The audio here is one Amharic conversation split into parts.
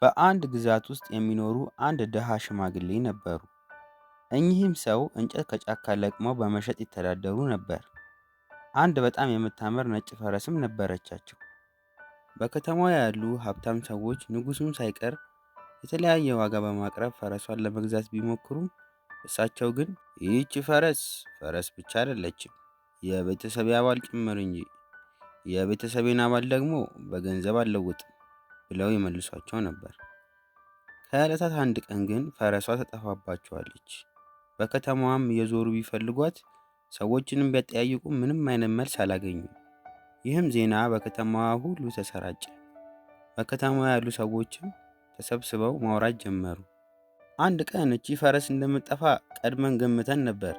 በአንድ ግዛት ውስጥ የሚኖሩ አንድ ድሃ ሽማግሌ ነበሩ። እኚህም ሰው እንጨት ከጫካ ለቅመው በመሸጥ ይተዳደሩ ነበር። አንድ በጣም የምታምር ነጭ ፈረስም ነበረቻቸው። በከተማዋ ያሉ ሀብታም ሰዎች ንጉሱም ሳይቀር የተለያየ ዋጋ በማቅረብ ፈረሷን ለመግዛት ቢሞክሩም፣ እሳቸው ግን ይህች ፈረስ ፈረስ ብቻ አይደለችም፣ የቤተሰቤ አባል ጭምር እንጂ፣ የቤተሰቤን አባል ደግሞ በገንዘብ አልለውጥም ብለው ይመልሷቸው ነበር። ከዕለታት አንድ ቀን ግን ፈረሷ ትጠፋባቸዋለች። በከተማዋም እየዞሩ ቢፈልጓት፣ ሰዎችንም ቢያጠያይቁ ምንም አይነት መልስ አላገኙም። ይህም ዜና በከተማዋ ሁሉ ተሰራጨ። በከተማዋ ያሉ ሰዎችም ተሰብስበው ማውራት ጀመሩ። አንድ ቀን እቺ ፈረስ እንደምትጠፋ ቀድመን ገምተን ነበር።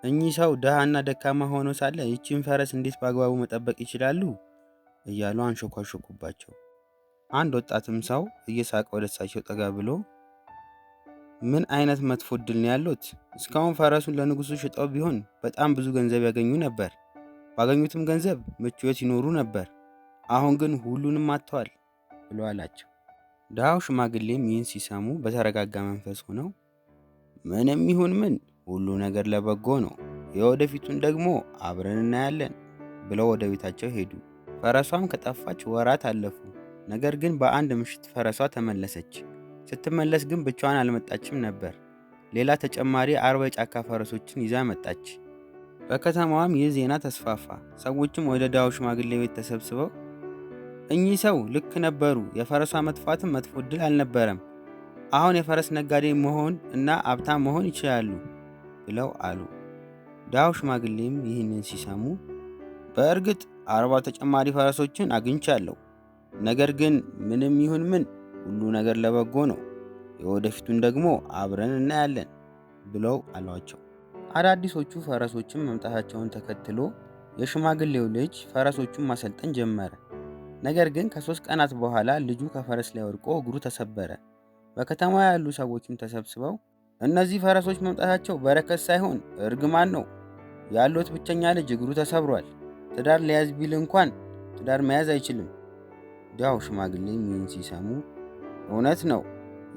እኚህ ሰው ድሃና ደካማ ሆነው ሳለ ይቺን ፈረስ እንዴት በአግባቡ መጠበቅ ይችላሉ? እያሉ አንሾኳሾኩባቸው። አንድ ወጣትም ሰው እየሳቀ ወደ እሳቸው ጠጋ ብሎ፣ ምን አይነት መጥፎ እድል ነው ያሉት? እስካሁን ፈረሱን ለንጉሱ ሽጠው ቢሆን በጣም ብዙ ገንዘብ ያገኙ ነበር። ባገኙትም ገንዘብ ምቹ ሕይወት ይኖሩ ነበር። አሁን ግን ሁሉንም አጥተዋል ብሎ አላቸው። ድሃው ሽማግሌም ይህን ሲሰሙ በተረጋጋ መንፈስ ሆነው፣ ምንም ይሁን ምን ሁሉ ነገር ለበጎ ነው፣ የወደፊቱን ደግሞ አብረን እናያለን ብለው ወደ ቤታቸው ሄዱ። ፈረሷም ከጠፋች ወራት አለፉ። ነገር ግን በአንድ ምሽት ፈረሷ ተመለሰች። ስትመለስ ግን ብቻዋን አልመጣችም ነበር። ሌላ ተጨማሪ 40 የጫካ ፈረሶችን ይዛ መጣች። በከተማዋም ይህ ዜና ተስፋፋ። ሰዎችም ወደ ድሃው ሽማግሌ ቤት ተሰብስበው፣ እኚህ ሰው ልክ ነበሩ፣ የፈረሷ መጥፋትም መጥፎ ዕድል አልነበረም። አሁን የፈረስ ነጋዴ መሆን እና ሀብታም መሆን ይችላሉ ብለው አሉ። ድሃው ሽማግሌም ይህንን ሲሰሙ፣ በእርግጥ 40 ተጨማሪ ፈረሶችን አግኝቻለሁ። ነገር ግን ምንም ይሁን ምን ሁሉ ነገር ለበጎ ነው፣ የወደፊቱን ደግሞ አብረን እናያለን ብለው አሏቸው። አዳዲሶቹ ፈረሶችን መምጣታቸውን ተከትሎ የሽማግሌው ልጅ ፈረሶቹን ማሰልጠን ጀመረ። ነገር ግን ከ3 ቀናት በኋላ ልጁ ከፈረስ ላይ ወድቆ እግሩ ተሰበረ። በከተማ ያሉ ሰዎችም ተሰብስበው፣ እነዚህ ፈረሶች መምጣታቸው በረከት ሳይሆን እርግማን ነው። ያሉት ብቸኛ ልጅ እግሩ ተሰብሯል። ትዳር ሊያዝ ቢል እንኳን ትዳር መያዝ አይችልም። ድሃው ሽማግሌም ይህን ሲሰሙ፣ እውነት ነው፣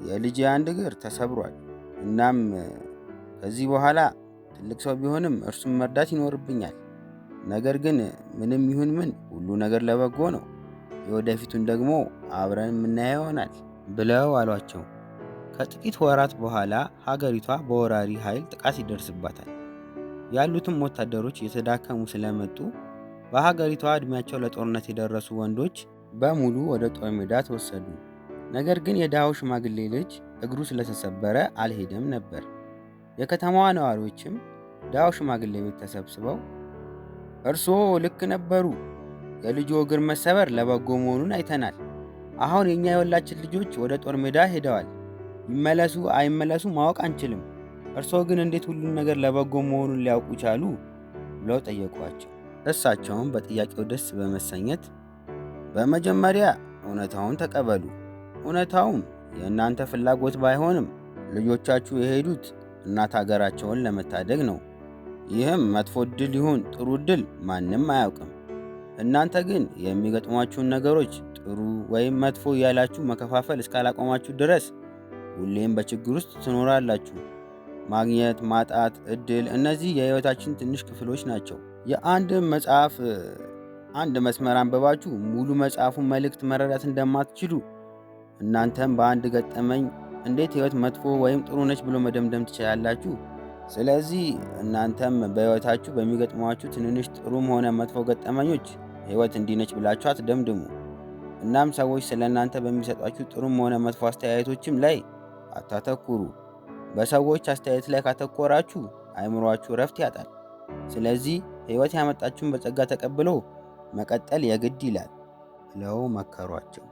የልጄ አንድ እግር ተሰብሯል። እናም ከዚህ በኋላ ትልቅ ሰው ቢሆንም እርሱን መርዳት ይኖርብኛል። ነገር ግን ምንም ይሁን ምን ሁሉ ነገር ለበጎ ነው። የወደፊቱን ደግሞ አብረን የምናየው ይሆናል ብለው አሏቸው። ከጥቂት ወራት በኋላ ሀገሪቷ በወራሪ ኃይል ጥቃት ይደርስባታል። ያሉትም ወታደሮች እየተዳከሙ ስለመጡ በሀገሪቷ ዕድሜያቸው ለጦርነት የደረሱ ወንዶች በሙሉ ወደ ጦር ሜዳ ተወሰዱ። ነገር ግን የድሃው ሽማግሌ ልጅ እግሩ ስለተሰበረ አልሄደም ነበር። የከተማዋ ነዋሪዎችም ድሃው ሽማግሌ ቤት ተሰብስበው፣ እርስዎ ልክ ነበሩ፣ የልጁ እግር መሰበር ለበጎ መሆኑን አይተናል። አሁን የእኛ የሁላችን ልጆች ወደ ጦር ሜዳ ሄደዋል። ይመለሱ አይመለሱ ማወቅ አንችልም። እርስዎ ግን እንዴት ሁሉን ነገር ለበጎ መሆኑን ሊያውቁ ቻሉ? ብለው ጠየቋቸው። እሳቸውም በጥያቄው ደስ በመሰኘት፣ በመጀመሪያ እውነታውን ተቀበሉ። እውነታውም የእናንተ ፍላጎት ባይሆንም ልጆቻችሁ የሄዱት እናት ሀገራቸውን ለመታደግ ነው። ይህም መጥፎ ዕድል ይሁን ጥሩ ዕድል ማንም አያውቅም። እናንተ ግን የሚገጥሟችሁን ነገሮች ጥሩ ወይም መጥፎ እያላችሁ መከፋፈል እስካላቆማችሁ ድረስ ሁሌም በችግር ውስጥ ትኖራላችሁ። ማግኘት፣ ማጣት፣ እድል እነዚህ የህይወታችን ትንሽ ክፍሎች ናቸው። የአንድ መጽሐፍ አንድ መስመር አንብባችሁ ሙሉ መጽሐፉን መልእክት መረዳት እንደማትችሉ፣ እናንተም በአንድ ገጠመኝ እንዴት ህይወት መጥፎ ወይም ጥሩ ነች ብሎ መደምደም ትችላላችሁ? ስለዚህ እናንተም በህይወታችሁ በሚገጥሟችሁ ትንንሽ ጥሩም ሆነ መጥፎ ገጠመኞች ህይወት እንዲህ ነች ብላችሁ አትደምድሙ። እናም ሰዎች ስለ እናንተ በሚሰጧችሁ ጥሩም ሆነ መጥፎ አስተያየቶችም ላይ አታተኩሩ። በሰዎች አስተያየት ላይ ካተኮራችሁ አእምሯችሁ እረፍት ያጣል። ስለዚህ ህይወት ያመጣችሁን በጸጋ ተቀብሎ መቀጠል የግድ ይላል ብለው መከሯቸው።